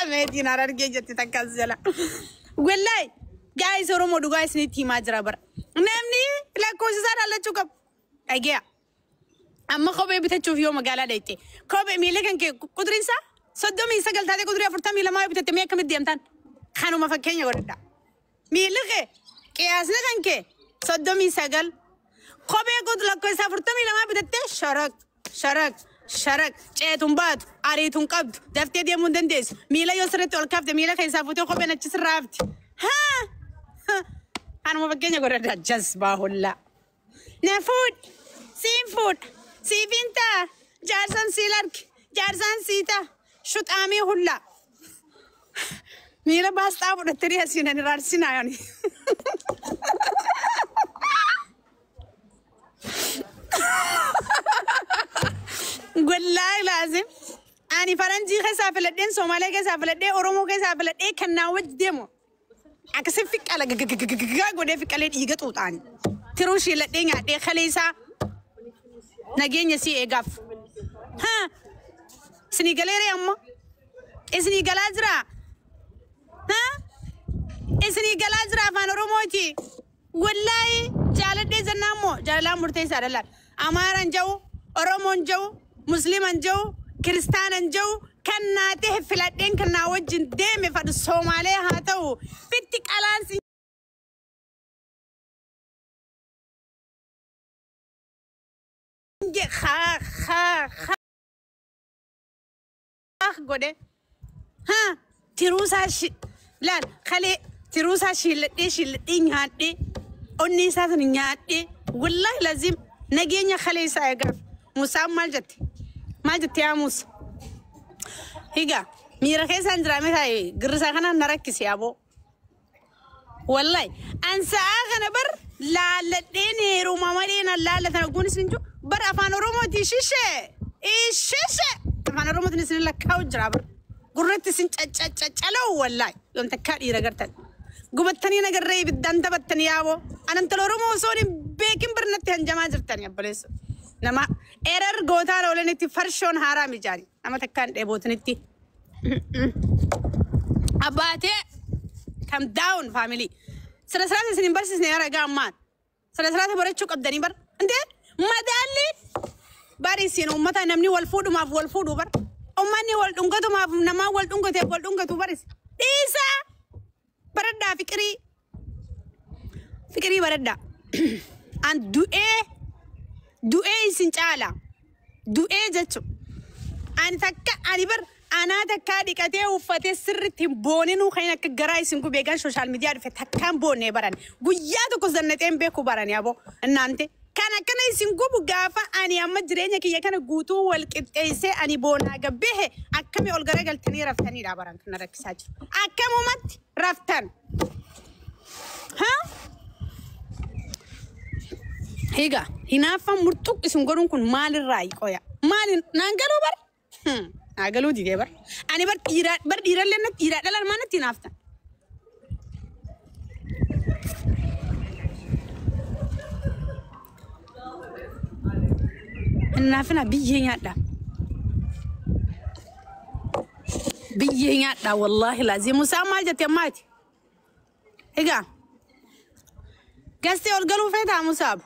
Meetiin Harargee jetti takkas jala. Wallahi guys, Oromoo dhugaa isinitti himaa jira bara. Namni lakkoofsa isaa dhaallachuu qabu. Dhageeya. Amma kophee bitachuuf yoo magaalaa dhayte, kophee miila kan kee quduriin isaa 39 taatee qudurii 42 yoo bitatte, mee akkamitti deemtaan? Kanuma fakkeenya godhadha. Miilli kee qiyaasni kan kee 39, kophee guutu lakkoofsa 42 bitattee, sharaq sharaq sharaq ceetuun baatu, ariituun qabdu, daftee deemuu hin dandeessu. Miila yoo sirriitti ol kaafte, miila keessaa fuutee kopheen achi sirraa hafti. Haa! Kanuma fakkeenya godhadha, jazbaa hollaa. Na fuudh, siin fuudha, siifin ta'a, jaarsan sii larki, jaarsaan sii ta'a, shuxaamii hullaa. Miila baasxaa fudhattanii asiin ani raarsinaa yani. Wallaahi laazim. Ani faranjii keessaa filadheen, Somaalee keessaa filadhee, Oromoo keessaa filadhee, kan naa wajji deemu. Akkasii fiqqala gagagagagaa godhee fiqqalee dhiiga xuuxaani. Tiruu shiiladhee nyaadhee kalee isaa nageenya sii eegaaf. Haa! Isinii galeeree amma? Isinii galaa jiraa? Haa? Isinii galaa jira afaan Oromooti. Wallaahi jaaladhee jennaan moo jaalalaan murteessaadha laal. Amaaraan jedhu, Oromoon jedhu, Musliiman jedhu, Kiristaanan jedhu, kan naa ta'e filadheen kan naa wajjin deeme fadhu Somaalee haa ta'u. Fitti qalaan si haa haa haa godhe. Haa, tiruusaa laal kalee tiruusaa shiilladhee shiilladhee nyaadhee, onnee isaa sana nyaadhee, wallaahi lazim nageenya kalee isaa eegaaf. Musaan maal jette? Maal jette yaa Musa? Higa miira keessaan jiraame taa'e girrisaa kanaan na rakkise aboo. Wallahi an sa'aa kana bar laalladheen heeruma malee nan laallatan ogguun isin jiru bar afaan Oromooti shishee ishishee afaan Oromootiin isin lakkaa'u jira bar gurratti isin caccaccaccala'u. Wallahi yoom takkaa dhiira gartan gubattanii nagarree ibiddaan taphattanii yaaboo anantala Oromoo osoo hin beekin birnatti hanjamaa jirtanii abbaleessa. Nama erar gootaan oolanitti farshoon haaraa mijaani nama takkaan dheebootanitti. Abbaatee, calm down, family. Sira siraata isin hin barsiisne yaa ragaa ammaan. Sira siraata barachuu qabdanii bar. Intee madaalli bari isin uummata namni wal fuudhumaaf wal fuudhu bar. Uummanni wal dhungatumaaf namaa wal dhungateef wal dhungatu baris. Dhiisaa baradhaa fiqirii. Fiqirii baradhaa. An du'ee du'ee isin caala. Du'ee jechuun. Ani takka ani bar anaa takkaa dhiqatee uffatee sirriitti hin booninuu kan akka garaa isin gubee gan social media dhufe takkaan boonnee baran. Guyyaa tokko zannaxeen beeku barani aboo innaante. Kan akkana isin gubu gaafa ani amma jireenya kiyya kana guutuu wal qixxeessee ani boonaa gabbehe akkami ol garagaltanii raftaniidha baran kana rakkisaa jiru. Akkamumatti raftan? Haa? Egaa hinaaffaan murtuq isin godhuun kun maalirraa qoya? Maali naan galuu bar? Naa galuu didee bar. Ani bar dhiiraa bar dhiirallee natti dhiiraa dhalaan maa natti hinaaftan? Hinaafina, biyyee nyaadhaa. Biyyee nyaadhaa wallaahi laazim. Musaa maal jette ammaati? Egaa gastee ol galuu feetaa, Musaab?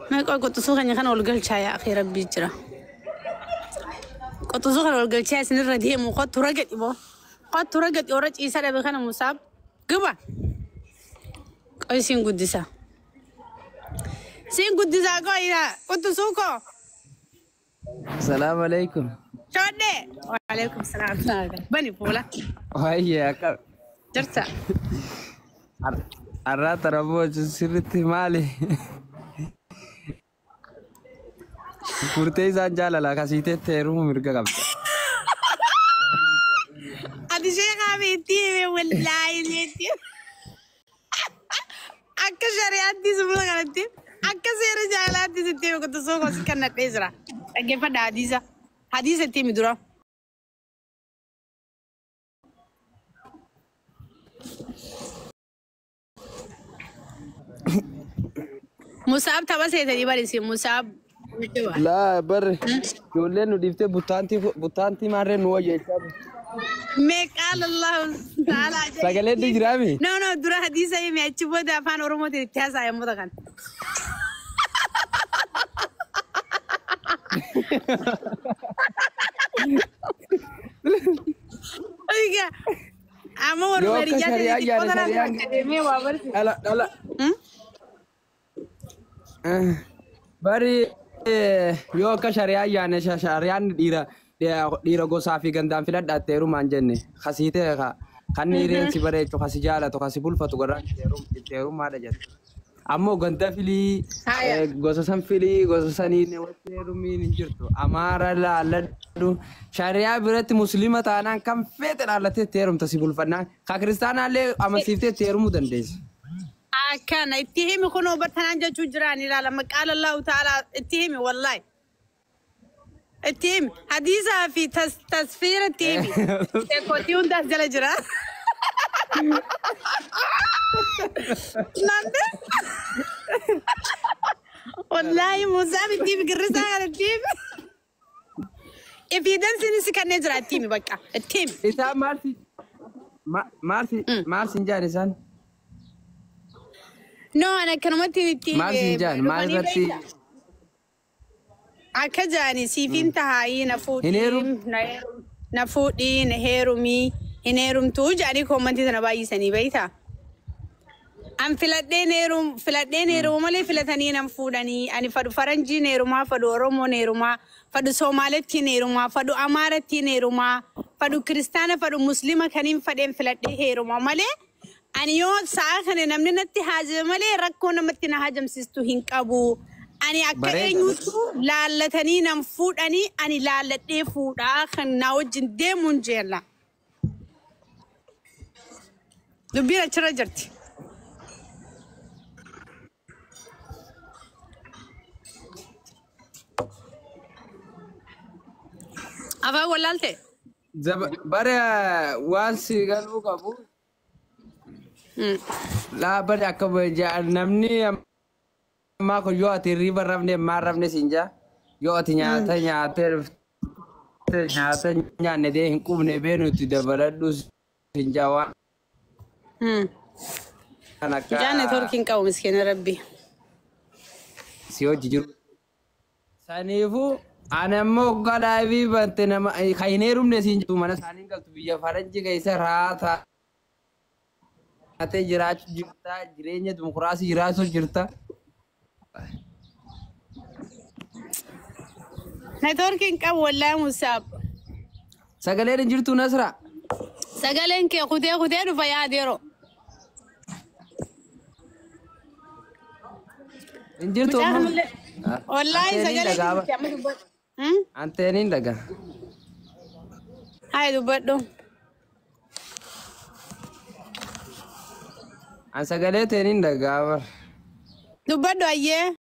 Mee qoxisuu keenya kana ol galchaa yaa akhi, rabbii jira. Qoxisuu kana ol galchaa isinirra deemu qottu ragadi boo. Qottu ragadi warra ciisa dhabe kana Musaab. Guba. Qoy siin guddisa. Siin guddisaa qoy qoxisuu koo. Salaamu alaikum. Shoodhee. Waalaikum salaam. Bani fuula. Waayee akka Jirta. Har'aa taraboo sirriitti maali? Furtee isaan jaalala kasiiteetti heerumuu mirga qabda. Ati sheekaa beektii hime wallaahi leetti. Akka shari'aatti fuula kanatti akka seera jaalalaatti sitti hime qoxisuu koo si kan nadhee jira. Dhaggeeffadha hadiisa. Hadiisa itti himi dura. Musaab tapha seetanii barisi Musaab. Laa barre ijoolleen nu dhiiftee buttaantii maarree nu wayyeechaa. Mee qaala Allahu ta'ala jedhi. Sagaleen ni jiraami? No no dura hadiisa himi achi booda afaan Oromootiin itti haasa'aa yommuu ta'an. Oiga, amma Yoo warra akka hiriyaa shari'aa ta'e xiqqoo yaane tanaan shari'aan bakka deemee waa barsiisa. dhala dhala. Bari yoo akka shari'aa yaane shari'aan dhiira dhiira gosaa fi gandaan filadhaatte heerumaan jenne kasiitee kan hireen si bareechu kasi jaalatu kasi bulfatu garaan itti heerumaadha jette. Ammoo ganda filii Haya. gosa san filii gosa saniin walitti heerumiin hin jirtu. Amaara laalladhu shari'aa biratti musliima taanaan kan feete dhaallattee itti heerumta si bulfannaan ka kiristaanaallee amansiiftee itti heerumuu dandeessa. Akkana itti himi kunoo bartanaan jechuu jiraan ilaalama qaala Allahu ta'ala itti himi wallahi. Itti himi hadiisaa fi tasfiira itti himi. Sheekotii hundaas jala jira. Nande. Wallahi Musaa itti himi girrisaa kana itti himi. Evidensiin si kanneen jira itti himi bakka itti himi. Isaan maal si maal siin jaan isaan? No ana akkanumatti itti Maal siin jaan? Maal dhufanii irratti beektaa? Akka jaani siifin tahaayii na hin fuudhii heerum? na fuudhii na heerumii hin heerumtuu jedhanii koommantii sana baay'isanii beektaa? An filadheen heerum filadheen heerumu malee filatanii nan fuudhanii ani fadhu faranjiin heerumaa fadhu oromoon heerumaa fadhu soomaalittiin heerumaa fadhu amaarattiin heerumaa fadhu kiristaana fadhu muslima kaniin fadheen filadhee heerumaa malee ani yoo sa'a kana namni natti haajame malee rakkoo namatti na haajamsiistu hin qabu. Ani akka Bareeda. eenyutu laallatanii nan fuudhanii ani laalladhee fuudhaa kan na wajjin deemuun jeella. Dubbiin achirra jirti. Afaan wallaalte? Bare waan si galuu qabu laa bare akka namni ammaa kun yoo ati hirriiba rafne ammaa rafne siin jaa yoo ati nyaata nyaatee dhufte nyaata nyaanne dee hin qubne beenu itti dabaladhu siin jaa waan akka Mucaan neetwoorkii hin qabu miskiina rabbi. si hojii jiru. Saniifuu ani ammoo waggaa laabii bante nama kan hin heerumne siin jettu mana isaanii galtu biyya faranjii keessa raataa taatee jiraachuu jirta jireenya dimokiraasii jiraachuu jirta. Neetwoorkii hin qabu wallaahi Musaab. Sagaleen hin jirtu Nasra. Sagaleen kee kutee kutee dhufa yaade yeroo. Hin jirtu Mucaan ammoo. malee. Wallaahi Anteeniin sagalee dhagaa jirti amma dubbadhu. Anteeniin dhagaa. Hayi dubbadhu. An sagalee teeniin dhagaa bara. Dubbadhu ayyee.